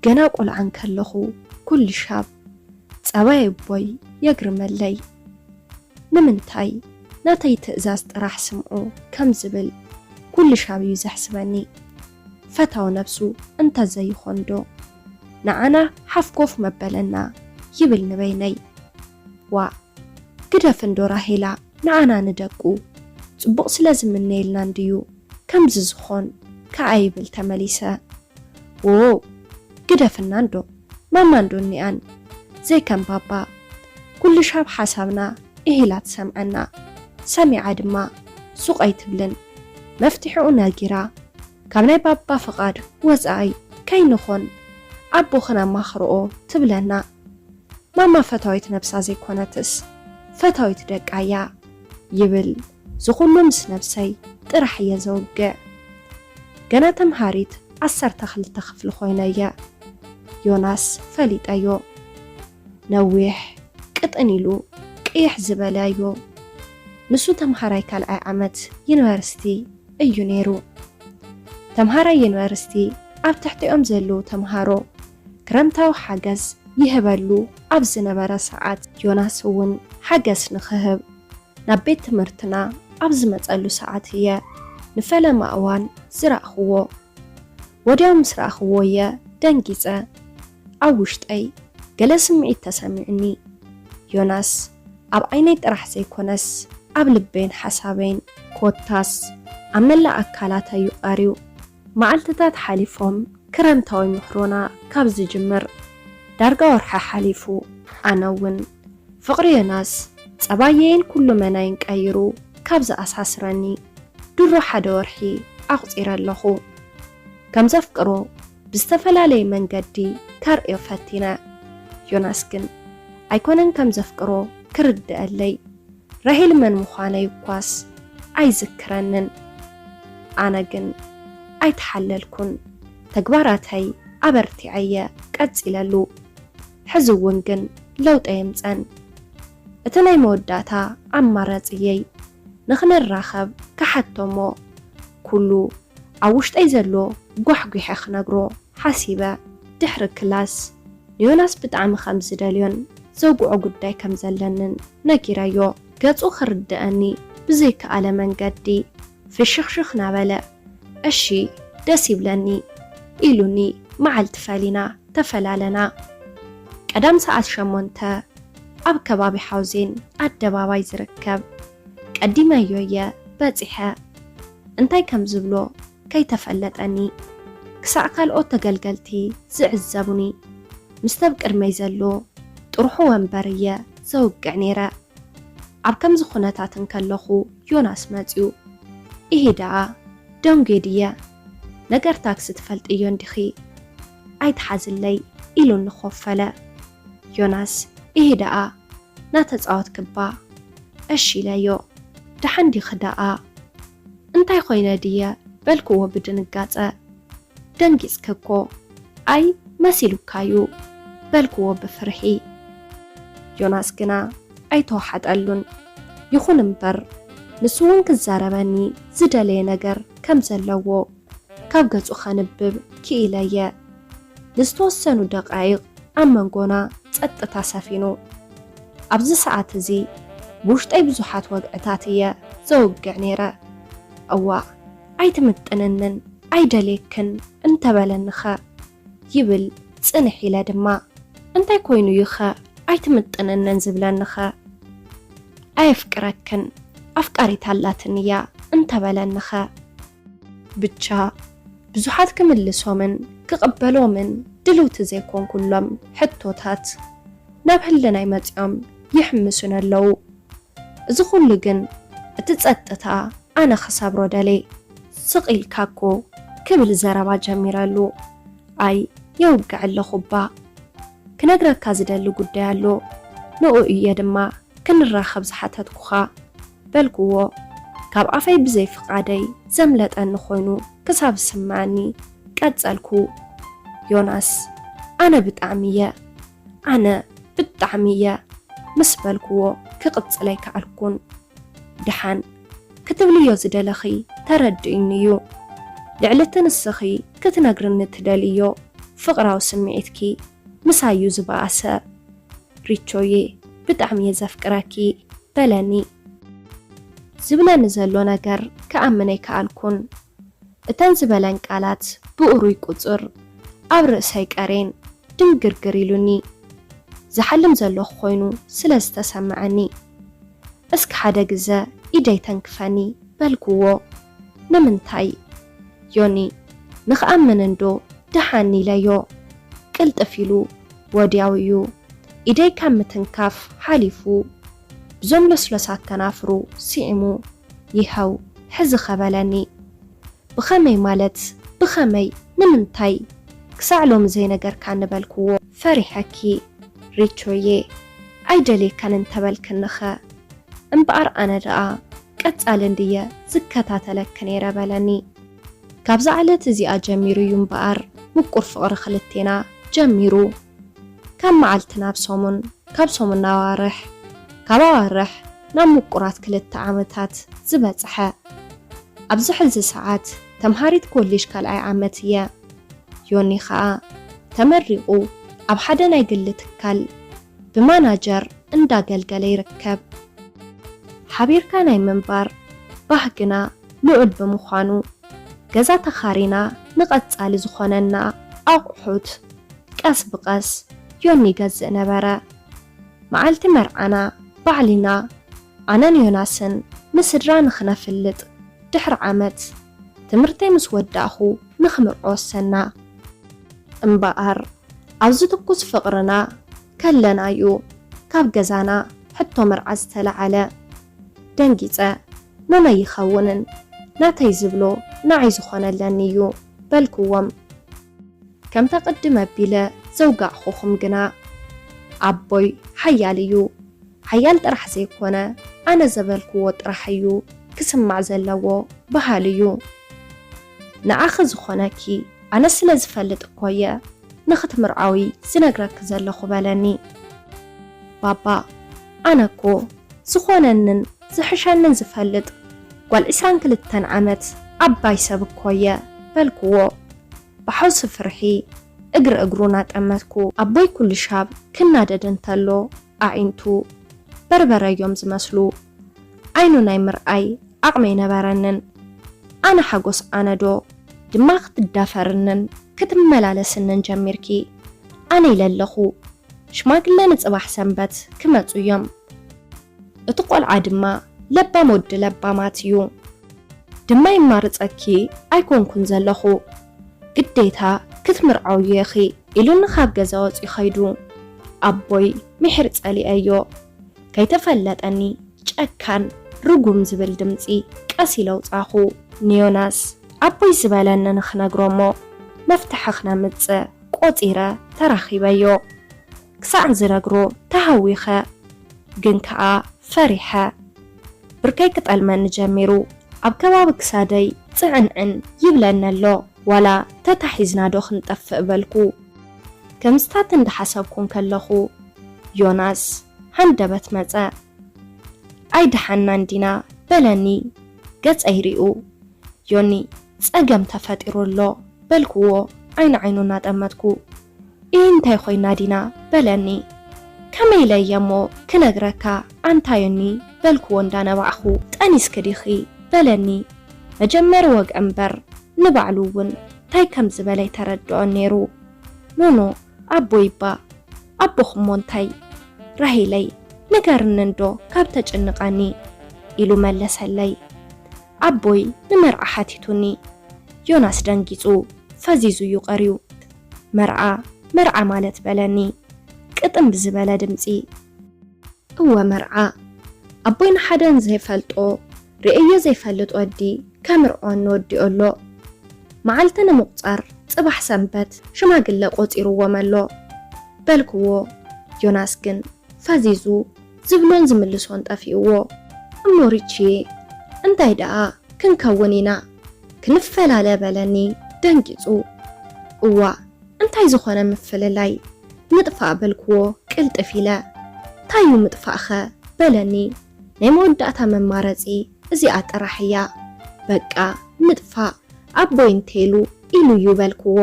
ገና ቆልዓ እንከለኹ ኩልሻብ ጸባይ ኣቦይ የግርመለይ። ንምንታይ ናተይ ትእዛዝ ጥራሕ ስምዑ ከም ዝብል ኩልሻብ እዩ ዘሕስበኒ። ፈታው ነብሱ እንተዘይኾንዶ ንዓና ሓፍ ኮፍ መበለና ይብል ንበይነይ። ዋእ፣ ግደፍ እንዶ ራሄላ፣ ንዓና ንደቁ ጽቡቕ ስለ ዝምነየልና እንድዩ ከምዚ ዝኾን ከኣ ይብል ተመሊሰ። ዎው፣ ግደፍና እንዶ፣ ማማ እንዶ እኒኣን፣ ዘይከም ባባ። ኩልሻብ ሓሳብና ኢሂላ ትሰምዐና። ሰሚዓ ድማ ሱቕ ኣይትብልን። መፍትሒኡ ነጊራ፣ ካብ ናይ ባባ ፍቓድ ወጻኢ ከይንኾን ኣቦኽን ኣማኽርኦ ትብለና። ማማ ፈታዊት ነብሳ ዘይኮነትስ ፈታዊት ደቃ እያ ይብል። ዝኹሉ ምስ ነብሰይ ጥራሕ እየ ዘውግዕ። ገና ተምሃሪት ዓሰርተ ክልተ ክፍሊ ኮይነ እየ ዮናስ ፈሊጠዮ። ነዊሕ ቅጥን ኢሉ ቅይሕ ዝበለ እዮ። ንሱ ተምሃራይ ካልኣይ ዓመት ዩኒቨርሲቲ እዩ ነይሩ። ተምሃራይ ዩኒቨርሲቲ ኣብ ትሕቲኦም ዘለዉ ተምሃሮ ክረምታዊ ሓገዝ ይህበሉ ኣብ ዝነበረ ሰዓት፣ ዮናስ እውን ሓገዝ ንኽህብ ናብ ቤት ትምህርትና ኣብ ዝመጸሉ ሰዓት እየ ንፈለማ እዋን ዝረእኽዎ። ወዲያው ምስ ረእኽዎ እየ ደንጊጸ። ኣብ ውሽጠይ ገለ ስምዒት ተሰሚዑኒ። ዮናስ ኣብ ዓይነይ ጥራሕ ዘይኮነስ ኣብ ልበይን ሓሳበይን ኮታስ ኣብ መላእ ኣካላተይ እዩ ቀርዩ። መዓልትታት ሓሊፎም ክረምታዊ ምሕሮና ካብ ዝጅምር ዳርጋ ወርሒ ሓሊፉ። ኣነ እውን ፍቕሪ ዮናስ ጸባየይን ኩሉ መናይን ቀይሩ ካብ ዝኣሳስረኒ ድሮ ሓደ ወርሒ ኣቑጺረ ኣለኹ። ከም ዘፍቅሮ ብዝተፈላለየ መንገዲ ከርእዮ ፈቲነ። ዮናስ ግን ኣይኮነን ከም ዘፍቅሮ ክርድኣለይ። ራሄል መን ምዃነይ እኳስ ኣይዝክረንን። ኣነ ግን ኣይተሓለልኩን። ተግባራተይ ኣበርቲዐየ ቀጺለሉ። ሕዚ እውን ግን ለውጢ የምጸን። እቲ ናይ መወዳእታ ኣማራጽየይ ንኽንራኸብ ክሓቶ እሞ ኩሉ ኣብ ውሽጠይ ዘሎ ጓሕጒሐ ክነግሮ ሓሲበ። ድሕሪ ክላስ ንዮናስ ብጣዕሚ ከም ዝደልዮን ዘውግዖ ጉዳይ ከም ዘለንን ነጊረዮ። ገጹ ክርድኣኒ ብዘይከኣለ መንገዲ ፍሽኽሽኽ ናበለ፣ "እሺ፣ ደስ ይብለኒ" ኢሉኒ። መዓልቲ ፈሊና ተፈላለና። ቀዳም ሰዓት ሸሞንተ ኣብ ከባቢ ሓውዜን ኣደባባይ ዝርከብ ቀዲመዮ እየ በጺሐ። እንታይ ከም ዝብሎ ከይተፈለጠኒ፣ ክሳዕ ካልኦት ተገልገልቲ ዝዕዘቡኒ፣ ምስቲ ኣብ ቅድመይ ዘሎ ጥርሑ ወንበር እየ ዘውግዕ ነይረ። ኣብ ከምዚ ኩነታት እንከለኹ ዮናስ መጺኡ። "ኢሂ ደኣ፣ ደንጉየ ድየ? ነገር ታክሲ ትፈልጥዮ እንዲኺ? ኣይትሓዝለይ" ኢሉኒ ኮፍ በለ። ዮናስ፣ "ኢሂ ደኣ፣ ናተጻወትክባ?" "እሺ" ኢለዮ። "ደሓን ዲኺ ደኣ?" "እንታይ ኮይነ ድየ?" በልክዎ ብድንጋጸ። "ደንጊጽኪ እኮ?" "ኣይ መሲሉካ'ዩ" በልክዎ ብፍርሒ። ዮናስ ግና ኣይተወሓጠሉን። ይኹን እምበር ንሱ እውን ክዛረበኒ ዝደለየ ነገር ከም ዘለዎ ካብ ገጹ ከንብብ ክኢለ እየ። ንዝተወሰኑ ደቃይቕ ኣብ መንጎና ጸጥታ ሰፊኑ። ኣብዚ ሰዓት እዚ ብውሽጠይ ብዙሓት ወግዕታት እየ ዘውግዕ ነይረ። "እዋእ፣ ኣይትምጥንንን፣ ኣይደልየክን እንተበለኒኸ?" ይብል ጽንሕ ኢለ ድማ። "እንታይ ኮይኑ እዩኸ ኣይትምጥንንን ዝብለኒኸ? ኣየፍቅረክን፣ ኣፍቃሪት ኣላትኒ እያ እንተበለኒኸ?" ብቻ ብዙሓት ክምልሶምን ክቕበሎምን ድልውቲ ዘይኮንኩሎም ሕቶታት ናብ ህልናይ መጺኦም ይሕምሱኒ ኣለዉ። እዚ ኩሉ ግን እቲ ጸጥታ ኣነ ክሰብሮ ደልየ። "ስቕ ኢልካ እኮ" ክብል ዘረባ ጀሚረሉ። "ኣይ የውግዕ ኣለኹ እባ። ክነግረካ ዝደሊ ጉዳይ ኣሎ። ንኡ እየ ድማ ክንራኸብ ዝሓተትኩኻ" በልክዎ። ካብ ኣፈይ ብዘይ ፍቓደይ ዘምለጠኒ ኮይኑ ክሳብ ዝስምዐኒ ቀጸልኩ። "ዮናስ፣ ኣነ ብጣዕሚ እየ፣ ኣነ ብጣዕሚ እየ" ምስ በልክዎ ክቕጽል ኣይከኣልኩን። "ደሓን ክትብልዮ ዝደለኺ ተረዲኡኒ እዩ። ልዕሊ እቲ ንስኺ ክትነግርኒ ትደልይዮ ፍቕራዊ ስምዒትኪ ምሳዩ ዝበኣሰ። ሪቾዬ፣ ብጣዕሚ እየ ዘፍቅረኪ በለኒ። ዝብለኒ ዘሎ ነገር ክኣምን ኣይከኣልኩን። እተን ዝበለን ቃላት ብእሩይ ቁጽር ኣብ ርእሰይ ቀሬን ድንግርግር ኢሉኒ። ዝሓልም ዘለኹ ኮይኑ ስለ ዝተሰምዐኒ፣ "እስኪ ሓደ ግዘ ኢደይ ተንክፈኒ" በልኩዎ። "ንምንታይ?" "ዮኒ፣ ንኽኣምን እንዶ ደሓን ኢለዮ" ቅልጥፍ ኢሉ። ወዲያው እዩ ኢደይ ካብ ምትንካፍ ሓሊፉ ብዞም ለስለሳት ከናፍሩ ስዒሙ፣ "ይኸው ሕዚ ኸ" በለኒ። "ብኸመይ ማለት? ብኸመይ? ንምንታይ? ክሳዕ ሎሚ ዘይነገርካኒ?" በልክዎ። "ፈሪሐኪ ሪቾዬ፣ ኣይደልየካን እንተበልክኒ ኸ? እምበኣር ኣነ ደኣ ቀጻሊ እንድየ ዝከታተለኪ ነይረ" በለኒ። ካብዛ ዕለት እዚኣ ጀሚሩ እዩ እምበኣር ምቁር ፍቕሪ ክልቴና ጀሚሩ። ካብ መዓልቲ ናብ ሰሙን፣ ካብ ሰሙን ናብ ኣዋርሕ፣ ካብ ኣዋርሕ ናብ ምቁራት ክልተ ዓመታት ዝበጽሐ። ኣብዚ ሕዚ ሰዓት ተምሃሪት ኮሌጅ ካልኣይ ዓመት እየ። ዮኒ ኸኣ ተመሪቑ ኣብ ሓደ ናይ ግሊ ትካል ብማናጀር እንዳገልገለ ይርከብ። ሓቢርካ ናይ ምንባር ባህግና ልዑል ብምዃኑ፣ ገዛ ተኻሪና ንቐጻሊ ዝኾነና ኣቑሑት ቀስ ብቐስ ዮኒ ይገዝእ ነበረ። መዓልቲ መርዓና ባዕሊና፣ ኣነን ዮናስን ንስድራ ንኽነፍልጥ ድሕሪ ዓመት፣ ትምህርተይ ምስ ወዳእኹ ንኽምርዖ ወሰና። እምበኣር፣ ኣብዚ ትኩስ ፍቕርና ከለና'ዩ ካብ ገዛና ሕቶ መርዓ ዝተለዓለ። ደንጊጸ፣ "ኖኖ ኣይኸውንን፣ ናተይ ዝብሎ ንዓይ ዝኾነ ኣለኒ እዩ" በልክዎም። ከምታ ቅድም ኣቢለ ዘውጋዕኹኹም ግና፣ ኣቦይ ሓያል እዩ። ሓያል ጥራሕ ዘይኮነ፣ ኣነ ዘበልክዎ ጥራሕ እዩ ክስማዕ ዘለዎ በሃሊ እዩ። "ንዓኺ ዝኾነኪ ኣነ ስለ ዝፈልጥ እኮ እየ ንኽትምርዓዊ ዝነግረኪ ዘለኹ" በለኒ። "ባባ፣ ኣነ እኮ ዝኾነንን ዝሕሸንን ዝፈልጥ ጓል ዕስራን ክልተን ዓመት ዓባይ ሰብ እኮ እየ" በልክዎ። ብሓውሲ ፍርሒ እግሪ እግሩ እናጠመትኩ፣ ኣቦይ ኩሉ ሻብ ክናደድ እንተሎ፣ ኣዒንቱ በርበረ እዮም ዝመስሉ። ዓይኑ ናይ ምርኣይ ዓቕሚ ኣይነበረንን። ኣነ ሓጎስ ኣነዶ ድማ ክትዳፈርንን ክትመላለስንን ጀሚርኪ። ኣነ ኢለ ኣለኹ፣ ሽማግለ ንጽባሕ ሰንበት ክመጹ እዮም። እቲ ቆልዓ ድማ ለባም ወዲ ለባማት እዩ። ድማ ይማርጸኪ ኣይኮንኩን ዘለኹ፣ ግዴታ ክትምርዓውዮ ኢኺ ኢሉኒ ካብ ገዛ ወጺኡ ኸይዱ። ኣቦይ ምሒር ጸሊኤዮ። ከይተፈለጠኒ ጨካን ርጉም ዝብል ድምጺ ቀስ ኢለ ኣውጻኹ። ንዮናስ ኣቦይ ዝበለኒ ንኽነግሮ እሞ መፍትሒ ክነምጽእ ቆጺረ ተራኺበዮ። ክሳዕ ዝነግሮ ተሃዊኸ፣ ግን ከኣ ፈሪሐ። ብርከይ ክጠልመኒ ጀሚሩ። ኣብ ከባቢ ክሳደይ ጽዕንዕን ይብለኒ ኣሎ። ዋላ ተታሒዝና ዶ ክንጠፍእ በልኩ። ከምዚታት እንዳሓሰብኩ እንከለኹ፣ ዮናስ ሃንደበት መጸ። "ኣይደሓንናን ዲና?" በለኒ ገጸይ ሪኡ። "ዮኒ፣ ጸገም ተፈጢሩ ኣሎ" በልክዎ ዓይኒ ዓይኑ እናጠመትኩ። "እይ፣ እንታይ ኮይና ዲና?" በለኒ። "ከመይ ኢለ እየ እሞ ክነግረካ ኣንታ ዮኒ?" በልክዎ እንዳነባዕኹ። "ጠኒስኪ ዲኺ?" በለኒ። መጀመሪ ወግዒ እምበር ንባዕሉ እውን እንታይ ከም ዝበለ ኣይተረድኦን ነይሩ። "ኖኖ፣ ኣቦይ እባ ኣቦኹም እሞ እንታይ?" "ራሄለይ፣ ንገርኒ እንዶ ካብ ተጭንቐኒ" ኢሉ መለሰለይ። ኣቦይ ንመርዓ ሓቲቱኒ። ዮናስ ደንጊጹ ፈዚዙ እዩ ቀርዩ። "መርዓ፣ መርዓ ማለት?" በለኒ ቅጥን ብዝበለ ድምጺ። "እወ መርዓ። ኣቦይ ንሓደ ንዘይፈልጦ፣ ርእዮ ዘይፈልጥ ወዲ ከምርዖኒ ወዲኡ ኣሎ። መዓልቲ ንምቑጻር ጽባሕ ሰንበት ሽማግለ ቆጺርዎም ኣሎ" በልክዎ። ዮናስ ግን ፈዚዙ ዝብሎን ዝምልሶን ጠፊእዎ። "እሞ ሪችዬ፣ እንታይ ደኣ ክንከውን ኢና? ክንፈላለ?" በለኒ ደንጊጹ። "እዋ፣ እንታይ ዝኾነ ምፍልላይ? ንጥፋእ" በልክዎ ቅልጥፍ ኢለ። "እንታይ እዩ ምጥፋእኸ?" በለኒ። "ናይ መወዳእታ መማረጺ እዚኣ ጥራሕ እያ። በቃ ንጥፋእ፣ ኣቦይ እንተይሉ ኢሉ እዩ" በልክዎ።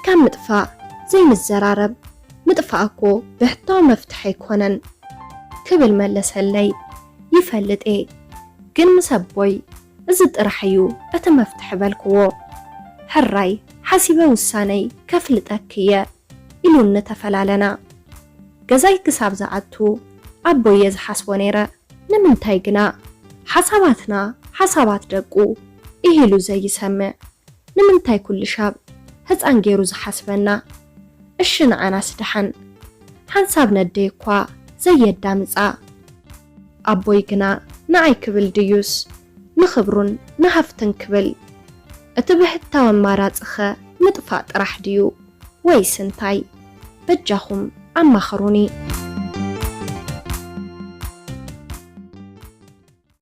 ካብ ምጥፋእ ዘይንዘራረብ። ምጥፋእ እኮ ብሕቶ መፍትሒ ኣይኮነን ክብል መለሰለይ። ይፈልጥ እየ፣ ግን ምስ ኣቦይ እዚ ጥራሕ እዩ እቲ መፍትሒ በልክዎ። ሕራይ ሓሲበ ውሳነይ ከፍልጠኪ እየ ኢሉኒ ተፈላለና። ገዛይ ክሳብ ዝኣቱ ኣቦይ እየ ዝሓስቦ ነይረ። ንምንታይ ግና ሓሳባትና ሓሳባት ደቁ ኢሂሉ ዘይሰምዕ? ንምንታይ ኩሉ ሻብ ህፃን ገይሩ ዝሓስበና? እሺ ንዓናስ ደሓን ሓንሳብ ነደይ እኳ ዘየዳምፃ። ኣቦይ ግና ንዓይ ክብል ድዩስ ንኽብሩን ንሃፍትን ክብል? እቲ ብሕታዊ ኣማራፂኸ ምጥፋእ ጥራሕ ድዩ ወይስ እንታይ? በጃኹም ኣማኽሩኒ።